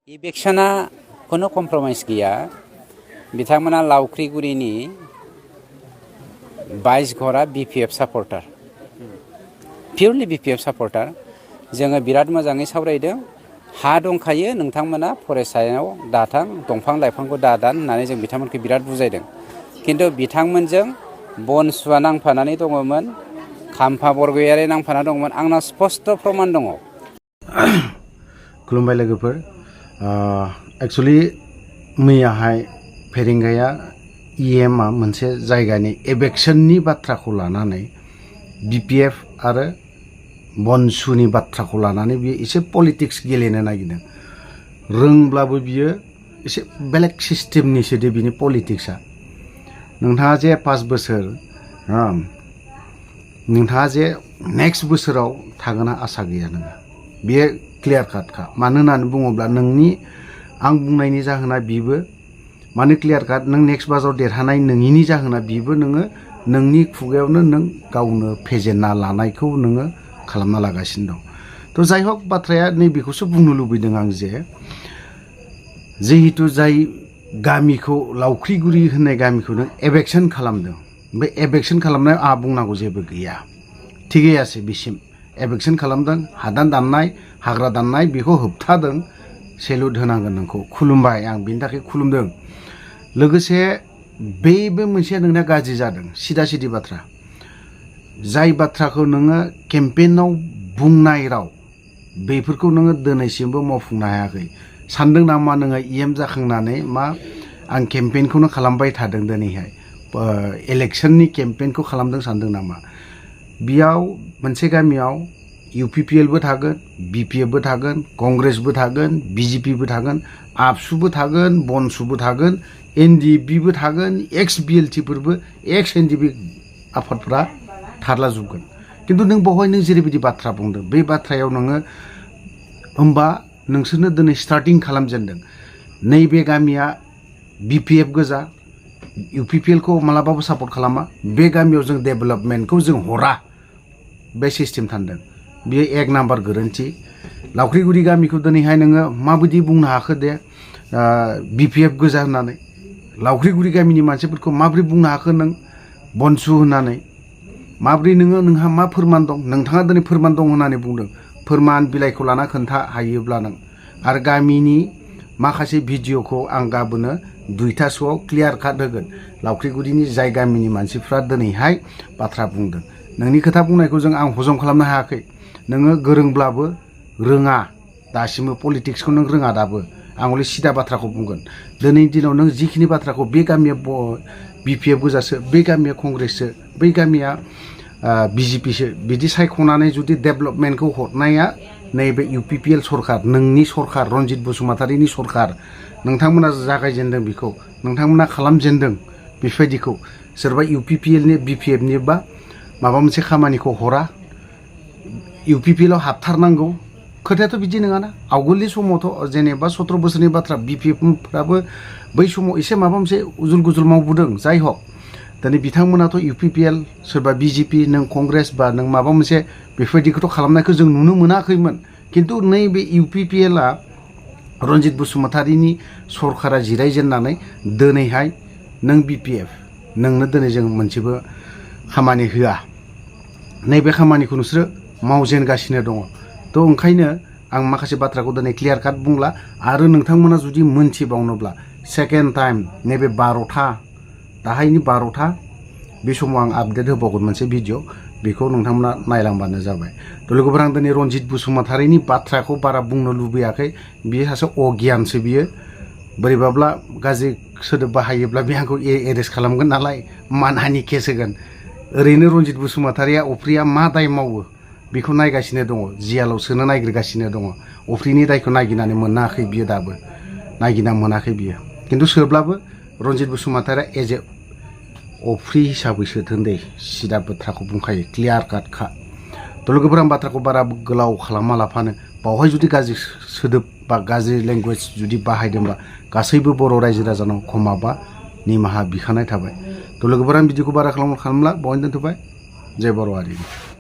इलेक्शना कोनो कम्प्रमाइज गैया बिथांमोना लावख्रिगुरिनि 22 घरा बीपीएफ सापर्टार पियरलि बीपीएफ सापर्टार जोङो बिराद मोजाङै सावरायदों हा दंखायो नोंथांमोना फरायसायाव दाथां दंफां लाइफांखौ दादान होननानै जों बिथांमोनखौ बिराद बुजायदों किन्तु बिथांमोनजों बनसुआ नांफानानै दङमोन खाम्फा बरगयारि नांफाना दङमोन आंना स्पष्ट प्रमाण दङ। खुलुमबाय लोगोफोर एक्चुअली मैयाहाय फेरेंगाया इएमआ मोनसे जायगानि एबेक्शननि बाथ्राखौ लानानै बीपीएफ आरो बनसुनि बाथ्राखौ लानानै बियो एसे पलिटिक्स गेलेनो नागिरदों रोंब्लाबो बियो एसे बेलेग सिस्टेमनिसो दे बिनि पलिटिक्सआ नोंथाङा जे 5 बोसोर नोंथाङा जे नेक्स्ट बोसोराव थागोना आसा गैया नोङो बेयो क्लियार काटखा मानो होननानै बुङोब्ला नोंनि आं बुंनायनि जाहोना बिबो मानो क्लियार काट नों नेक्स्ट बाजाराव देरहानाय नोंनि जाहोना बिबो नोङो नोंनि खुगायावनो नों गावनो फेजेनना लानायखौ नोङो खालामना लागासिनो दं थ' जाय हक बाथ्राया नैबेखौसो बुंनो लुबैदों आं जे जिहेतु जाय गामिखौ लावख्रिगुरि होननाय गामिखौ नों एबेक्शन खालामदों बे एबेक्शन खालामनायाव आंहा बुंनांगौ जेबो गैया थिगैयासै बिसिम एबेक्शन खालामदों हादान दाननाय हाग्रा दाननाय बेखौ होबथादों सेलुट होनांगोन नोंखौ खुलुमबाय आं बिनि थाखाय खुलुमदों लोगोसे बेबो मोनसे नोंना गाज्रि जादों सिदा सिदि बाथ्रा जाय बाथ्राखौ नोङो केम्पेइनाव बुंनाय राव बेफोरखौ नोङो दिनैसिमबो मावफुंनो हायाखै सानदों नामा नोङो इएम जाखांनानै मा आं केम्पेइनखौनो खालामबाय थादों दिनैहाय इलेक्शननि केम्पेइनखौ खालामदों सानदों नामा बेयाव मोनसे गामियाव इउपिपिएलबो थागोन बीपीएफबो थागोन कंग्रेसबो थागोन बीजेपीबो थागोन आबसुबो थागोन बनसुबो थागोन एनडिएफबिबो थागोन एक्स बिएलटिफोरबो एक्स एनडिएफबि आफादफ्रा थारलाजोबगोन किन्तु नों बावहाय नों जेरैबायदि बाथ्रा बुंदों बे बाथ्रायाव नोङो होमबा नोंसोरनो दिनै स्टार्टिं खालामजेनदों नैबे गामिया बीपीएफ गोजा इउपिपिएलखौ मालाबाबो सापर्ट खालामा बे गामियाव जों डेभेलपमेन्टखौ जों हरा बे सिस्टेम थांदों बियो एक नाम्बार गोरोन्थि लावख्रिगुरि गामिखौ दिनैहाय नोङो माबायदि बुंनो हाखो दे बीपीएफ गोजा होननानै लावख्रिगुरि गामिनि मानसिफोरखौ माबोरै बुंनो हाखो नों बनसु होननानै माबोरै नोंहा मा फोरमान दं नोंथाङा दिनै फोरमान दं होननानै बुंदों फोरमान बिलाइखौ लाना खोन्था हायोब्ला नों आरो गामिनि माखासे भिडिअखौ आं गाबोनो 2टासोआव क्लियार काट होगोन लावख्रिगुरिनि जाय गामिनि मानसिफ्रा दिनैहाय बाथ्रा बुंदों नोंनि खोथा बुंनायखौ जों आं हजम खालामनो हायाखै नोङो गोरोंब्लाबो रोङा दासिमबो पलिटिक्सखौ नों रोङा दाबो आं हले सिदा बाथ्राखौ बुंगोन दिनैनि दिनाव नों जिखिनि बाथ्राखौ बे गामिया बीपीएफ गोजासो बे गामिया कंग्रेससो बै गामिया बीजेपीसो बिदि सायख'नानै जुदि डेभेलपमेन्टखौ हरनाया नैबे इउपिपिएल सरकार नोंनि सरकार रनजित बसुमतारिनि सरकार नोंथांमोना जागायजेनदों बेखौ नोंथांमोना खालामजेनदों बेफोरबायदिखौ सोरबा इउपिपिएलनि बीपीएफनि बा माबा मोनसे खामानिखौ हरा इउपिपिएलआव हाबथारनांगौ खोथायाथ' बिदि नङाना आवगोलनि समावथ' जेनेबा 17 बोसोरनि बाथ्रा बीपीएफफ्राबो बै समाव एसे माबा मोनसे उजुल गुजुल मावबोदों जाय हक दिनै बिथांमोनाथ' इउपिपिएल सोरबा बीजेपी नों कंग्रेस बा नों माबा मोनसे बेफोरबायदिखौथ' खालामनायखौ जों नुनो मोनाखैमोन किन्तु नैबे इउपिपिएलआ रनजित बसुमतारिनि सरकारा जिरायजेननानै दिनैहाय नों बीपीएफ नोंनो दिनै जों मोनसेबो खामानि होआ नैबे खामानिखौ नोंसोरो मावजेनगासिनो दङ थ' ओंखायनो आं माखासे बाथ्राखौ दिनै क्लियार काट बुंला आरो नोंथांमोना जुदि मोनथिबावनोब्ला सेकेन्ड टाइम नैबे 12था दाहायनि 12था बे समाव आं आपडेट होबावगोन मोनसे भिडिअ बेखौ नोंथांमोना नायलांबानो जाबाय थ' लोगोफोर आं दिनै रनजित बसुमतारिनि बाथ्राखौ बारा बुंनो लुबैयाखै बियो सासे अगियानसो बियो बोरैबाब्ला गाज्रि सोदोब बाहायोब्ला बे आंखौ एरेस्ट खालामगोन नालाय मानहानि केस होगोन ओरैनो रनजित बसुमतारिया अफ्रिया मा दाय मावो बेखौ नायगासिनो दङ जियालाव सोनो नागिरगासिनो दङ अफ्रिनि दायखौ नागिरनानै मोनाखै बियो दाबो नागिरना मोनाखै बियो किन्तु सोब्लाबो रनजित बसुमतारिया एज ए अफ्रि हिसाबै सोथों दे सिदा बाथ्राखौ बुंखायो क्लियार काटखा थ' लोगोफोर आं बाथ्राखौ बारा गोलाव खालामा लाफानो बावहाय जुदि गाज्रि सोदोब बा गाज्रि लेंगुवेज जुदि बाहायदोंबा गासैबो बर' रायजो राजानाव क्षमा बा निमाहा बिखानाय थाबाय थ' लोगोफोर आं बिदिखौ बारा खालामला बावहायनो दोनथ'बाय जय बर' हारि।